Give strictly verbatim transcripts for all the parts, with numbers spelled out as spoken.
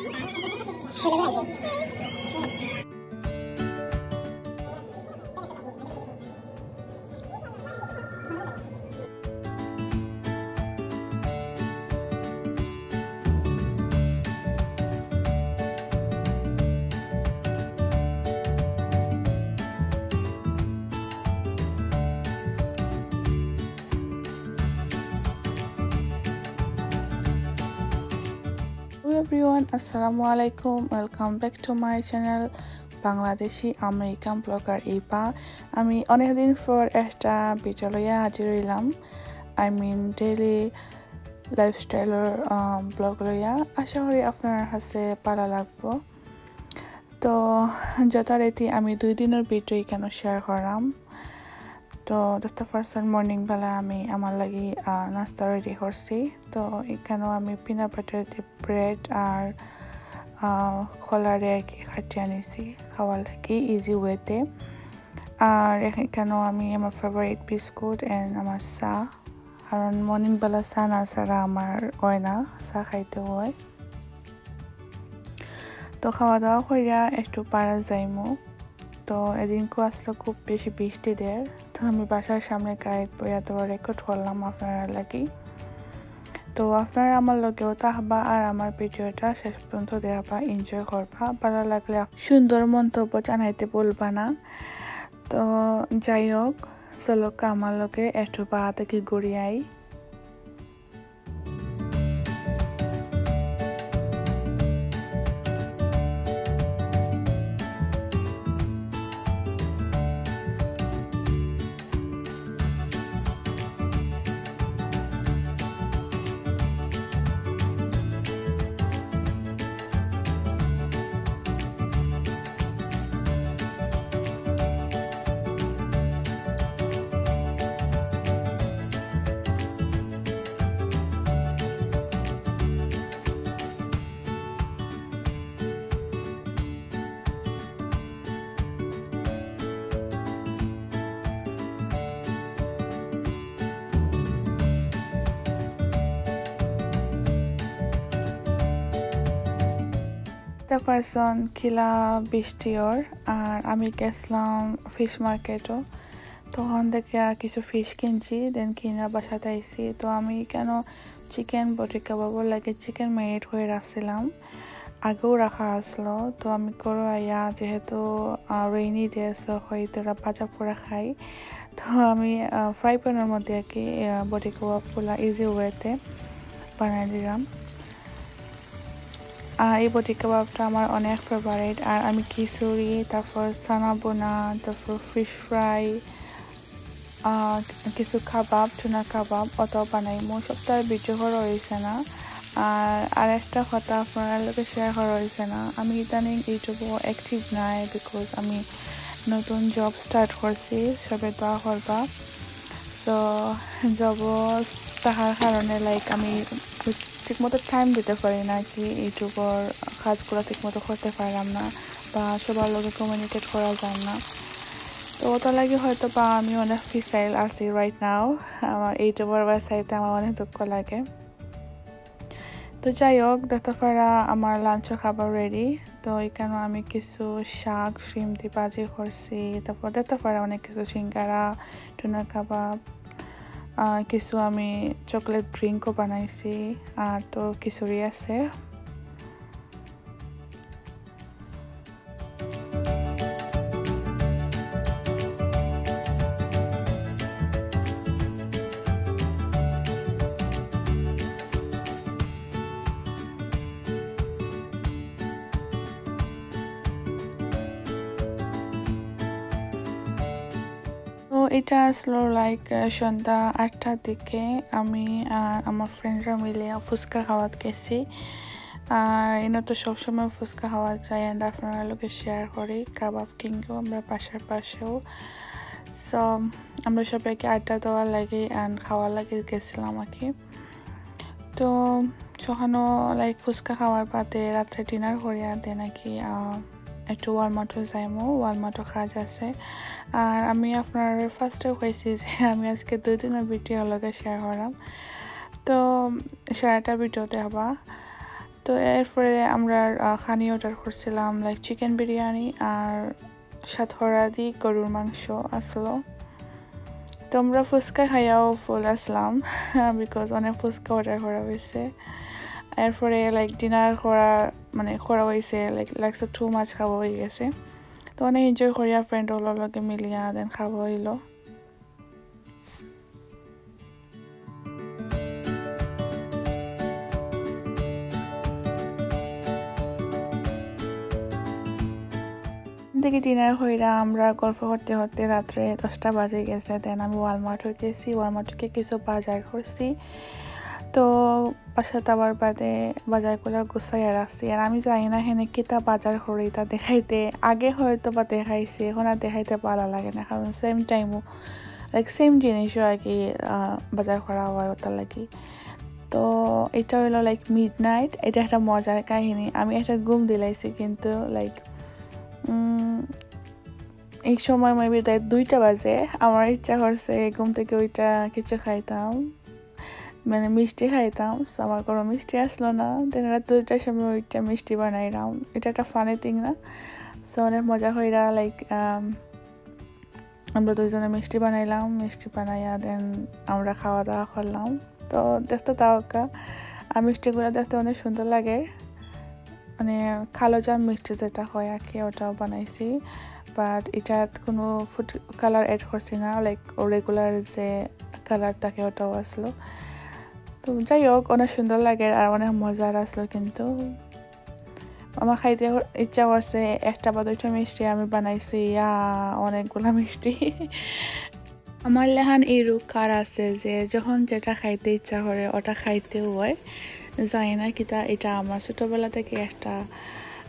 Hello everyone, আসসালামু আলাইকুম। Welcome back to my channel, Bangladeshi American Blogger Iba. আমি অনেকদিন পর একটা ভিডিও লইয়া হাজির হইলাম, I mean daily lifestyle-র ব্লগ লইয়া। আশা করি আপনার কাছে ভালা লাগবো। তো যথারীতি আমি দুই দিনর ভিডিও এখানো শেয়ার করাম। তো দেখতা পারছইন, মর্নিং বেলা আমি আমার লাগি আহ, নাস্তা রেডি করছি। তো এখানো আমি পিনাট বাটার দি ব্রেড আর আহ, কলারে আর কি কাটিয়া নিছি খাওয়ার লাগি ইজি ওয়েতে। আর এখানো আমি আমার ফেভারিট বিস্কুট এন্ড আমার চা, কারণ মর্নিং বেলা চা না ছাড়া আমার হয় না, চা খাইতে হয়। তো খাওয়া দাওয়া করিয়া একটু পাড়া যাইমু। তো এদিনকু আসলো খুব বেশি বৃষ্টি দের, তো আমি বাসার সামনে গাড়িত বইয়া তো রেকর্ড করলাম আপনারা লাগি। তো আপনারা আমার লগেও থাকবা আর আমার ভিডিওটা শেষ পর্যন্ত দেখবা, এনজয় করবা। ভালা লাগলে আপ-, সুন্দর মন্তব্য জানাইতে ভুলবা না। তো যাই হোক, চলো আমার লগে একটু বাহাতে কি ঘুরি আই। দেখতা পারছইন কিলা বৃষ্টি অর, আর আমি গেছিলাম ফিশ মার্কেটো। তখন দেখিয়া কিছু ফিশ কিনছি, দেন কিনা বাসাত আইছি। তো আমি এখানো চিকেন বটি কাবাবর লাগি চিকেন ম্যারিনেট করি রাখছিলাম, আগেও রাখা আসলো। তো আমি ঘরো আইয়া যেহেতু রেইনি ডে, সো হয়তো ভাজা পোড়া খাই, তো আমি ফ্রাই প্যানর মধ্যে আর কি বটি কাবাবগুলা ইজি ওয়েতে বানাই দিলাম। আর এই বটি কাবাবটা আমার অনেক ফেভারিট। আর আমি খিচুড়ি, তারপর চানা ভুনা, তারপর ফিশ ফ্রাই, আহ, কিছু কাবাব, টুনা কাবাব, অত বানাইমু। সবতার ভিডিও করা হইছে না। আর আরেকটা কথা আপনারা লগে শেয়ার করা হইছে না, আমি ইদানিং ইউটিউবও অ্যাক্টিভ নাই, বিকজ আমি নতুন জব স্টার্ট করছি, সবে দোয়া করবা। সো জবও থাকার কারণে লাইক আমি ঠিকমতো টাইম দিতে পারি না কি ইউটিউবর কাজগুলো ঠিকমতো করতে পারলাম না বা সবার লগে কমিউনিকেট করা যায় না। তো ওটার লাগি হয়তো বা আমি অনেক ফিসাইল আছি রাইট নাও, আমার ইউটিউবর ওয়েবসাইটে আমার অনেক দুঃখ লাগে। তো যাই হোক, দেখতা পাররা আমার লাঞ্চর খাবার রেডি। তো এখানো আমি কিছু শাক, শিম দি ভাজি করছি, তারপর দেখতা পাররা অনেক কিছু সিঙ্গারা, টুনা কাবাব, আহ, কিছু আমি চকলেট ড্রিঙ্কও বানাইছি, আর তো খিচুড়ি আছে। তো এটা আসলো লাইক সন্ধ্যা আটটার দিকে। আমি আর আমার ফ্রেন্ডরা মিলে ফুচকা খাওয়াত গেছি। আর এনে তো সবসময় ফুচকা খাওয়া যায়, অ্যান্ড আপনারা লগে শেয়ার করি, কাবাব কিংও আমরা পাশের পাশেও। সো আমরা সবাইকে আড্ডা দেওয়ার লাগি অ্যান্ড খাওয়ার লাগি গেছিলাম আর কি। তো সকানো লাইক ফুচকা খাওয়ার বাদে রাত্রে ডিনার করিয়া দেন আর কি, আহ, একটু ওয়ালমার্টও যাইমু, ওয়ালমার্টও কাজ আছে। আর আমি আপনার ফার্স্টে কইছি যে আমি আজকে দুই দিনের ভিডিও লগে শেয়ার করাম, তো সারাটা ভিডিওতে হবা। তো এরপরে আমরা, আহ, খানি অর্ডার করছিলাম, লাইক, চিকেন বিরিয়ানি আর সাতহরা দি গরুর মাংস আসলো। তো আমরা ফুচকা খাইয়াও ফুল আসলাম, বিকজ অনেক ফুচকা অর্ডার করা হয়েছে। এরপরে, লাইক, ডিনার করা, মানে, করা হয়েছে, লাইক, লাগছে টু মাছ খাওয়া হয়ে গেছে। তো অনেক এনজয় করিয়া ফ্রেন্ড অকলর লগে মিলিয়া দেন খাওয়া হইলো। থেকে ডিনার হইরা আমরা গল্প করতে করতে রাত্রে দশটা বাজে গেছে। দেন আমি ওয়ালমার্ট গেছি, ওয়ালমার্ট থেকে কিছু বাজার করছি। তো বাসাত আবার বাদে বাজারগুলো গুছাইয়া রাখছি। আর আমি জানি না এখানে কিতা বাজার করি, তা দেখাইতে আগে হয়তো বা দেখাইছি, এখন আর দেখাইতে ভালো লাগে না, কারণ সেম টাইমও, লাইক, সেম জিনিসও আর কি, আহ, বাজার করা হয় ওটার লাগি। তো এটা হইলো, লাইক, মিড নাইট, এটা একটা মজার কাহিনী। আমি একটা ঘুম দিলাইছি, কিন্তু, লাইক, এই সময় মেবি রাত দুইটা বাজে, আমার ইচ্ছা করছে ঘুম থেকে ওইটা কিছু খাইতাম, মানে, মিষ্টি খাইতাম। সো আমার কোনো মিষ্টি আসলো না। দেন রাত দুইটার সময় ওইটা মিষ্টি বানাইলাম। এটা একটা ফানি থিং না? সো অনেক মজা হইরা, লাইক, আমরা দুইজনে মিষ্টি বানাইলাম। মিষ্টি বানাইয়া দেন আমরা খাওয়া দাওয়া করলাম। তো দেখতে তাওকা, আর মিষ্টিগুলো দেখতে অনেক সুন্দর লাগে। মানে, কালো জাম মিষ্টি যেটা হয় আর কি, ওটাও বানাইছি। বাট এটাত কোনো ফুড কালার অ্যাড করছি না, লাইক, রেগুলার যে কালার থাকে, ওটাও আসলো। তো যাই হোক, অনেক সুন্দর লাগে আর অনেক মজার আসলো। কিন্তু আমার খাইতে ইচ্ছা করছে একটা বা দুইটা মিষ্টি, আমি বানাইছি ইয়া অনেকগুলা মিষ্টি। আমার লেহান এই রোগ কার আছে যে যখন যেটা খাইতে ইচ্ছা করে, ওটা খাইতে হয়। জানি না কিতা, এটা আমার ছোটোবেলা থেকে একটা,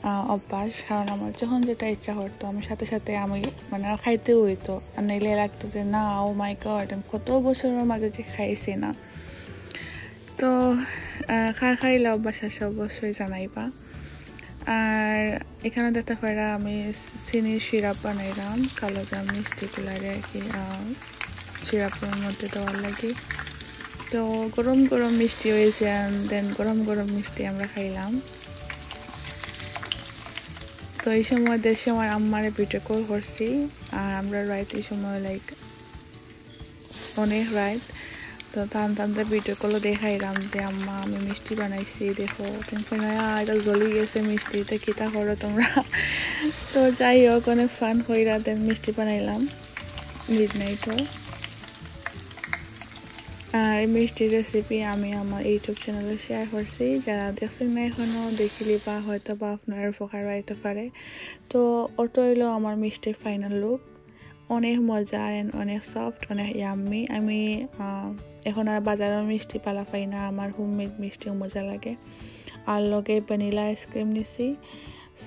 আহ, অভ্যাস। কারণ আমার যখন যেটা ইচ্ছা করতো, আমি সাথে সাথে আমি, মানে, খাইতে হইতো। আর নাইলে লাগতো যে, "না, ও মাই গড, আমি কত বছরের মাঝে যে খাইছি না।" তো, আহ, কার কার ইলা অভ্যাস আছে, অবশ্যই জানাইবা। আর এখানে দেখতে পারা আমি চিনির সিরাপ বানাইলাম, কালো জাম মিষ্টিগুলারে আর কি, আহ, সিরাপের মধ্যে দেওয়ার লাগি। তো গরম গরম মিষ্টি হয়েছে, and then গরম গরম মিষ্টি আমরা খাইলাম। তো এই সময় দেশে আমার আম্মারে ভিডিও কল করছি, আর আমরা রাইত এই সময়, লাইক, অনেক রাইত। তো তান তানরে ভিডিও কলও দেখাইলাম যে, "আম্মা, আমি মিষ্টি বানাইছি, দেখো।" তুমি কই না, "আ, এটা জ্বলি গেছে মিষ্টি, এটা কিতা করো তোমরা?" তো যাই হোক, অনেক ফান কইরা দেন মিষ্টি বানাইলাম মিড নাইটও। আর এই মিষ্টির রেসিপি আমি আমার ইউটিউব চ্যানেলে শেয়ার করছি, যারা দেখছেন না এখনও, দেখিলে বা হয়তো বা আপনার উপকার হইতে পারে। তো ওটা হইলো আমার মিষ্টির ফাইনাল লুক। অনেক মজার and অনেক সফট, অনেক ইয়াম্মি। আমি, আহ, এখন আর বাজারের মিষ্টি পালা পাই না, আমার হোমমেড মিষ্টিও মজা লাগে। আর লগে ভ্যানিলা আইসক্রিম নিছি।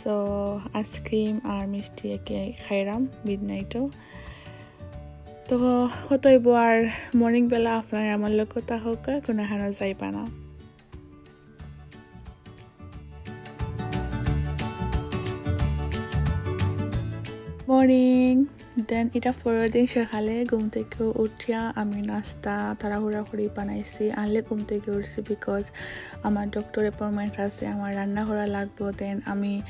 সো আইসক্রিম আর মিষ্টি একে খাইলাম মিড নাইটও। তো কত হইব আর মর্নিং বেলা আপনারা আমার লগে থাকউক্কা, কোনো হানো যাইবা না। মর্নিং। দেন এটা পরের দিন সকালে ঘুম থেকে উঠিয়া আমি নাস্তা তাড়াহুড়া করে বানাইছি, আনলে ঘুম থেকে উঠছি, বিকজ আমার ডক্টর অ্যাপয়েন্টমেন্ট আছে, আমার রান্না করা লাগবো। দেন আমি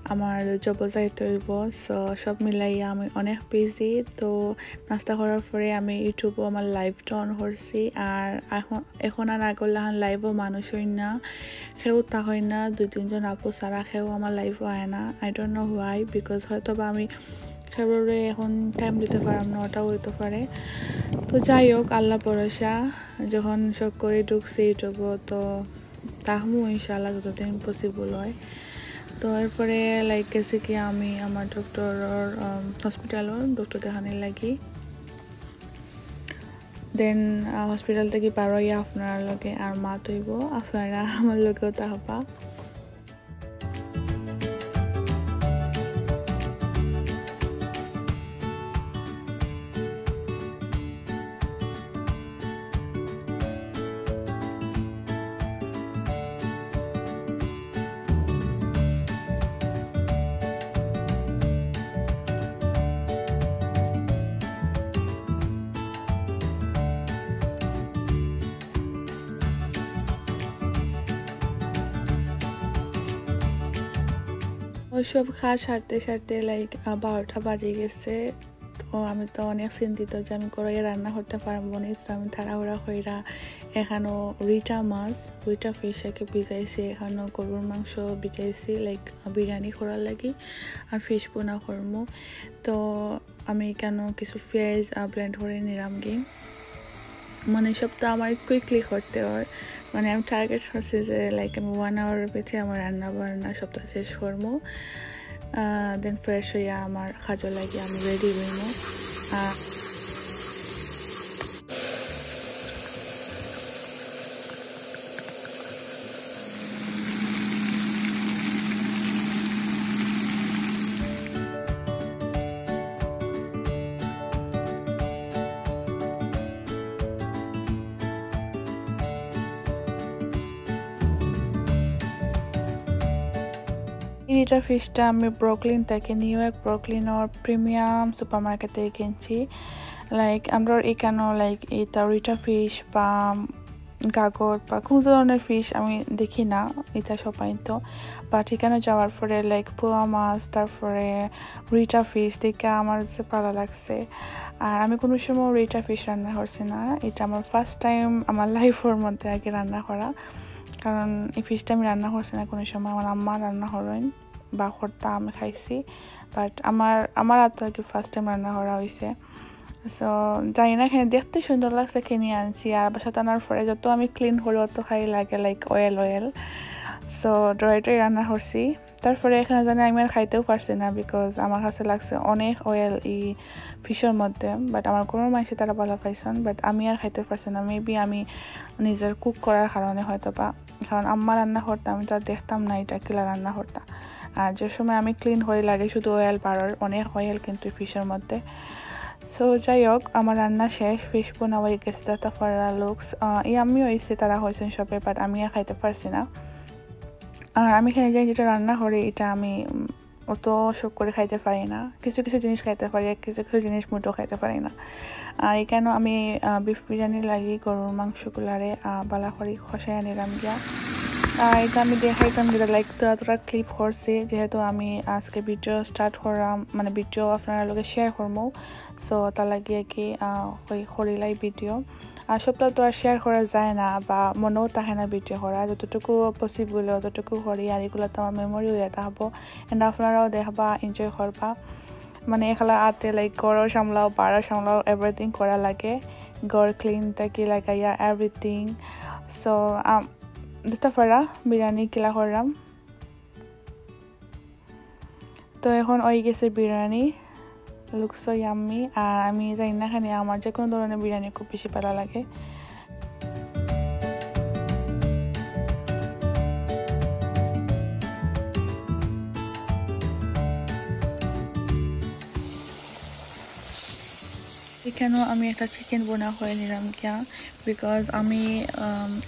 আমার জবও যাইতে হইব। সো সব মিলাইয়া আমি অনেক বিজি। তো নাস্তা করার পরে আমি ইউটিউবও আমার লাইভটা অন করছি। আর এখন, এখন আর আগর লাখান লাইভও মানুষ হইন না, কেউ তা হয় না, দুই তিনজন আপু ছাড়া কেউ আমার লাইভও আয় না। I don't know why, because হয়তো বা আমি কেউরে এখন টাইম দিতে পারাম না, ওটাও হইতে পারে। তো যাই হোক, আল্লাহ ভরসা, যখন শখ করে ঢুকছি ইউটিউবও তো থাকমু ইনশাআল্লাহ যতদিন পসিবল হয়। তো এরপরে, লাইক, গেছি কি আমি আমার ডক্টরর, আম, হসপিটালর ডক্টর দেখানির লাগি। দেন, আহ, হসপিটাল থেকে বারোইয়া আপনার লগে আর মাত হইব, আপনারা আমার লগেও থাকবা। ওই সব কাজ সারতে সারতে লাইক বারোটা বাজে গেছে। তো আমি তো অনেক চিন্তিত যে আমি ঘরো রান্না করতে পারবো নি। তো আমি তাড়াহুড়া কইরা এখানো রিটা মাছ, রিটা ফিশটাকে ভিজাইছি, এখানো গরুর মাংস ভিজাইছি লাইক বিরিয়ানি করার লাগি, আর ফিশ ভুনা করমু। তো আমি এখানো কিছু পেঁয়াজ ব্লেন্ড করে নিলাম গি। মানে সব তো আমার কুইকলি করতে হয়, মানে আমি টার্গেট করছি যে লাইক আমি ওয়ান আওয়ারের ভিতরে আমার রান্না বান্না সবটা শেষ করমু। দেন ফ্রেশ হইয়া আমার কাজর লাগি আমি রেডি হইমু। আহ, এই রিটা ফিশটা আমি ব্রুকলিন থেকে, নিউ ইয়র্ক ব্রুকলিনর প্রিমিয়াম সুপার মার্কেট থেকে কিনছি। লাইক আমরা এখানো লাইক এটা রিটা ফিশ বা গাগর বা কোনো ধরনের ফিশ আমি দেখি না এটা শপাইন তো। বাট এখানো যাওয়ার পরে লাইক পোয়া মাছ, তারপরে রিটা ফিশ দেখে আমার কাছে ভালো লাগছে। আর আমি কোনো সময় রিটা ফিশ রান্না করছি না, এটা আমার ফার্স্ট টাইম আমার লাইফর মধ্যে আগে রান্না করা। কারণ এই ফিশটা আমি রান্না করছি না কোনো সময়, আমার আম্মা রান্না করেন বা করতা আমি খাইছি। বাট আমার আমার হাতে আর কি ফার্স্ট টাইম রান্না করা হয়েছে। সো জানি না, এখানে দেখতে সুন্দর লাগছে, কিনে আনছি। আর বাসাত আনার পরে যত আমি ক্লিন করি অত খাই লাগে লাইক অয়েল অয়েল। সো ড্রাইটাই রান্না করছি। তারপরে এখানো জানি আমি আর খাইতেও পারছি না, বিকজ আমার কাছে লাগছে অনেক অয়েল এই ফিশর মধ্যে। বাট আমার কোনো মানুষে তারা ভালা পাইছন, বাট আমি আর খাইতে পারছি না। মেবি আমি নিজের কুক করার কারণে হয়তো বা, কারণ আম্মা রান্না করতা আমি তো আর দেখতাম না এটা কিলা রান্না করতা। আর যে সময় আমি ক্লিন করি লাগে শুধু অয়েল বারর, অনেক অয়েল কিন্তু ফিশর মধ্যে। সো যাই হোক, আমার রান্না শেষ, ফিশ ভুনা হয়ে গেছে। দাতা ফারা লুকস ইয়াম্মি হয়েছে, তারা হয়েছেন সবে, বাট আমি আর খাইতে পারছি না। আর আমি এখানে যাই যেটা রান্না করি এটা আমি উম, অত শখ করে খাইতে পারি না। কিছু কিছু জিনিস খাইতে পারি, আর কিছু কিছু জিনিস মোটেও খাইতে পারি না। আর এখানে আমি বিফ বিরিয়ানি লাগি গরুর মাংসগুলারে ভালা করি কষাই আনিলাম গিয়া। আর এটা আমি দেখাইতাম যেটা লাইক তোরা তোরা ক্লিপ করছি, যেহেতু আমি আজকে ভিডিও স্টার্ট করলাম, মানে ভিডিও আপনারা লগে শেয়ার করবো। সো তার লাগি আর কি করিলাই ভিডিও। আর সবটা তো আর শেয়ার করা যায় না বা মনেও থাকে না ভিডিও করা, যতটুকু পসিবল অতটুকু করি। আর এগুলো তো আমার মেমোরি হয়ে থাকবো, এন্ড আপনারাও দেখবা, এনজয় করবা। মানে একলা আতে লাইক ঘরও সামলাও, বাড়া সামলাও, এভরিথিং করা লাগে। ঘর ক্লিন থাকি লাগাইয়া এভরিথিং। সো দিতে পারা বিরিয়ানি কিলা করলাম। তো এখন হয়ে গেছে বিরিয়ানি, লুকস ইয়াম্মি। আর আমি জানি না কেনে আমার যে কোনো ধরনের বিরিয়ানি খুব বেশি ভালো লাগে। এখানেও আমি একটা চিকেন ভুনা করে নিলাম গিয়া, বিকজ আমি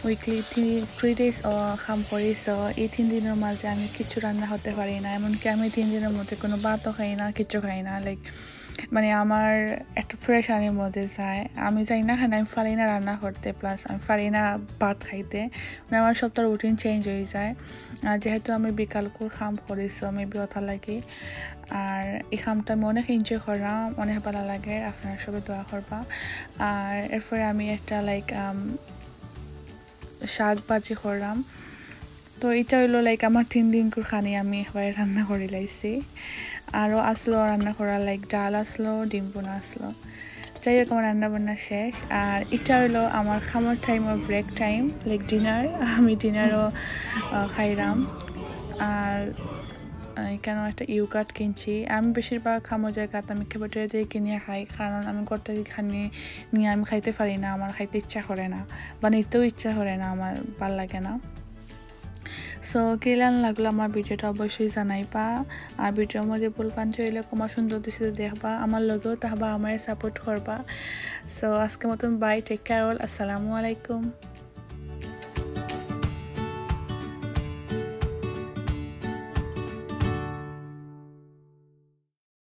উইকলি থ্রি থ্রি ডেজ কাম করি। সো এই তিন দিনের মাঝে আমি কিছু রান্না করতে পারি না, এমনকি আমি তিন দিনের মধ্যে কোনো ভাতও খাই না, কিছু খাই না। লাইক মানে আমার একটা প্রেশারের মধ্যে যায়, আমি জানি না কেনে আমি পারি না রান্না করতে, প্লাস আমি পারি না ভাত খাইতে। মানে আমার সবটা রুটিন চেঞ্জ হয়ে যায়। আর যেহেতু আমি বিকাল করে কাম করি, সো মেবি ওটা লাগে। আর এই কামটা আমি অনেক এনজয় করলাম, অনেক ভালো লাগে। আপনারা সবাই দোয়া করবা। আর এরপরে আমি একটা লাইক শাক ভাজি করলাম। তো এটা হইলো লাইক আমার তিন দিন করে খানি আমি একবারে রান্না করে লাইছি। আরও আসলো রান্না করা, লাইক ডাল আসলো, ডিম ভুনা আসলো। যাই হোক, আমার রান্না বান্না শেষ। আর এটা হইলো আমার খামার টাইম আর ব্রেক টাইম, লাইক ডিনার। আমি ডিনারও খাইলাম। আর আহ, এখানে একটা ইউগার্ট কিনছি। আমি বেশিরভাগ খামো জায়গাত আমি ক্যাফেটেরিয়া থেকে কিনে খাই, কারণ আমি ঘর থেকে খানি নিয়ে আমি খাইতে পারি না, আমার খাইতে ইচ্ছা করে না, বানাইতেও ইচ্ছা করে না, আমার ভালো লাগে না। সো কেলান লাগলো আমার ভিডিওটা অবশ্যই জানাইবা। আর ভিডিওর মধ্যে ভুল ভ্রান্তি হইলে ক্ষমা সুন্দর দৃষ্টিতে দেখবা, আমার লগেও থাকবা, আমারে সাপোর্ট করবা। সো আজকের মতন বাই, টেক কেয়ার অল, আসসালামু আলাইকুম।